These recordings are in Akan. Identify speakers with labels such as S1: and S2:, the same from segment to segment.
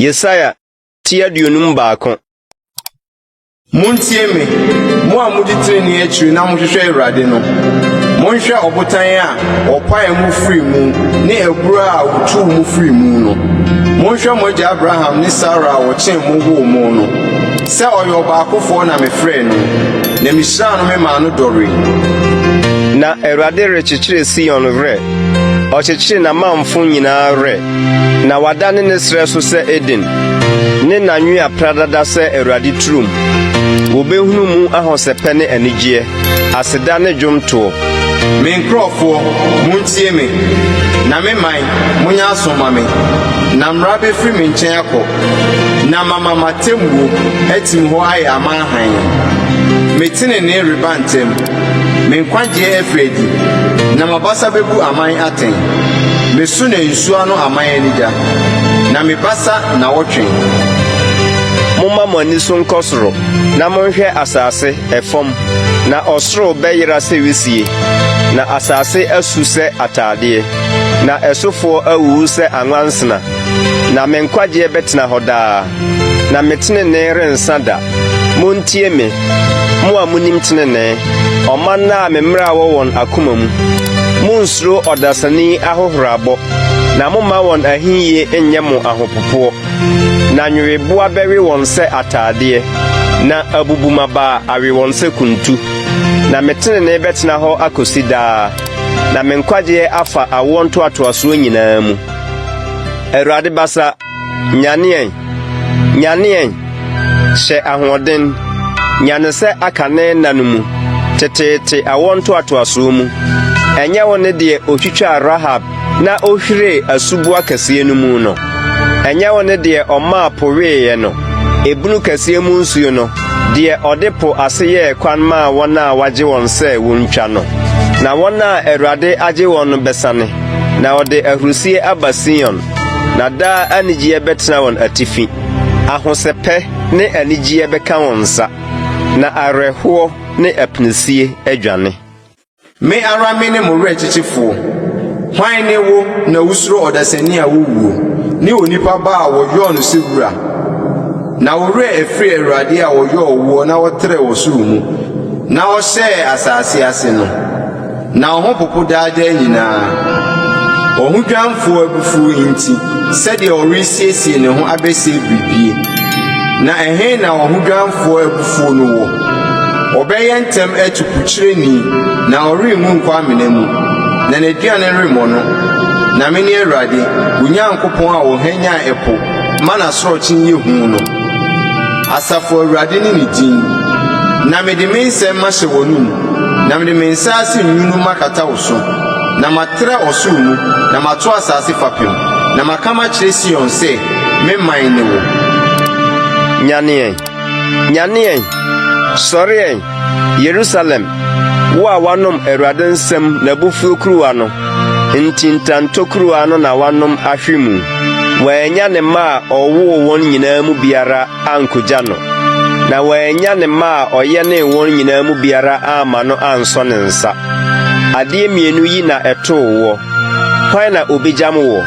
S1: Yesaia ti 51.
S2: Muntie me, mo a mudi trenee akyiri na mohwehwɛ Awurade no. Monhwɛ ɔbotan a wɔpaee mo firii mu ne abura a wotuu mo firii mu no. Monhwɛ mo agya Abraham ne Sara a wɔkyem mo woo mo no. Sɛ ɔyɛ ɔbaakofoɔ na mefrɛɛ no, na mihyiraa no memaa no dɔree.
S1: Na Awurade rekyekyere Sion werɛ, ɔkyekyere n'amamfo nyinaa werɛ, na wadane ne serɛ so sɛ Eden, ne n'anwea pradada sɛ Awurade turom. Wobehunu mu ahosɛpɛ ne anigyeɛ, aseda ne dwomtoɔ.
S2: Me nkurɔfoɔ, muntie me, na me man, monyɛ aso mma me. Na mmara bɛfiri me nkyɛn akɔ, na mama m'atemmuo atim hɔ ayɛ aman hann. Me tenenee reba ntɛm, me nkwagyeɛ afiri adi, na m'abasa bɛbu aman atɛn. Me so na nsuo ano aman ani da, na me basa na wɔtwɛn.
S1: Momma mo ani so nkɔ soro, na monhwɛ asase, ɛfam, na ɔsoro bɛyera sɛ wisie, na asase asu sɛ atadeɛ, na ɛsofoɔ awuwu sɛ anwansena. Na me nkwagyeɛ bɛtena hɔ daa, na me tenenee rensa da. Montie me, mo a munim tenenee, ɔman a me mmara wɔ wɔn akoma mu. Munnsuro ɔdasani ahohorabɔ, na momma wɔn ahiyie nnyɛ mo ahopopoɔ. Na nweweboa bɛwe wɔn sɛ atadeɛ, na abubummabaa awe wɔn sɛ kuntu. Na me tenenee bɛtena hɔ akosi daa, na me nkwagyeɛ afa awoɔ ntoatoasoɔ nyinaa mu. Awurade basa, nyane ɛ, nyane ɛ, hyɛ ahoɔden, nyane sɛ akane nna no mu, teteete awoɔ ntoatoasoɔ mu. Ɛnyɛ wo ne deɛ otwitwaa Rahab na ohwiree asuboa kɛseɛ no mu no? Ɛnyɛ wo ne deɛ ɔmaa po weeɛ no, ebunu kɛseɛ mu nsuo no, deɛ ɔde po ase yɛɛ kwan maa wɔn a wagye wɔn sɛ wontwa no? Na wɔn a Awurade agye wɔn no bɛsane, na wɔde ahurusie aba Sion, na daa anigyeɛ bɛtena wɔn atifi. Ahosɛpɛ ne anigyeɛ bɛka wɔn nsa, na awerɛhoɔ ne apinisie adwane.
S2: Me ara mene mo werɛkyekyefoɔ. Hwan ne wo na wusuro ɔdasani a wowuo, ne onipa ba a wɔyɔɔ no sɛ wura? Na wo werɛ afiri Awurade a ɔyɔɔ woɔ na ɔtrɛɛ ɔsoro mu, na ɔhyɛɛ asase ase no. Na wo ho popo daa daa nyinaa, ɔhodwanfoɔ abufuo nti, sɛdeɛ ɔresiesie ne ho abɛsɛe biribie. Na ɛhe na ɔhodwanfoɔ abufuo no wɔ? Ɔbɛyɛ ntɛm atu pukyerɛni, na ɔrenwu nkɔ amena mu, na n'aduane remmɔ no. Na mene Awurade, wo Nyankopɔn a ɔhwanyan ɛpo ma n'asorɔkye yɛ hu no. Asafo Awurade ne ne din. Na mede me nsɛm mahyɛ w'anom, na mede me nsa ase nwunu makata wo so, na matrɛ ɔsoro mu, na mato asase fapem, na maka makyerɛ Sion sɛ, 'Me man ne wo.
S1: Nyane ɛ, nyane ɛ, sɔre ɛ, Yerusalem, wo a woanom Awurade nsam n'abufuo kuruwa no, ntintantɔ kuruwa no na woanom ahwe mu. Wannya ne mma a ɔwoo wɔn nyinaa mu biara ankogya no, na wannya ne mma a ɔyɛnee wɔn nyinaa mu biara amma no ansɔ ne nsa. Adeɛ mmienu yi na ɛtoo woɔ, hwan na obegyam woɔ?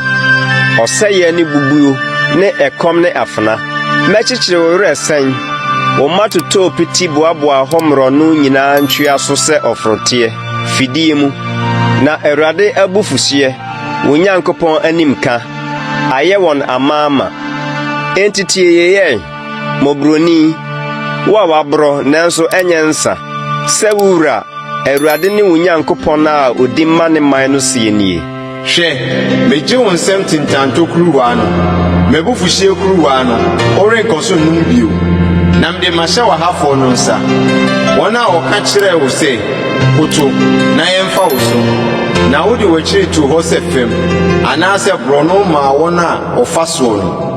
S1: Ɔsɛeɛ ne bubuo ne ɛkɔm ne afena. Mɛkyekyere wo werɛ sɛn? Wo mma totɔɔ piti boaboaa hɔ mmorɔno nyinaa ntwea so sɛ ɔforoteɛ, fidie mu. Na Awurade abufuhyeɛ, wo Nyankopɔn animka, ayɛ wɔn amaama. Enti tie yei ɛ, mmɔborɔni, wo a woaborɔ nanso ɛnyɛ nsa, sɛ wo wura, Awurade ne wo Nyankopɔn a odi ma ne man no seɛ nie.
S2: Hwɛ, megye wo nsam ntintantɔ kuruwa no, m'abufuhyeɛ kuruwa no, worenkɔ so nnom bio. Na mede mahyɛ w'ahafoɔ no nsa, wɔn a wɔka kyerɛɛ wo sɛ, 'Koto, na yɛmfa wo so. Na wode w'akyiri too hɔ sɛ fam, anaasɛ borɔno maa wɔn a wɔfa soɔ no.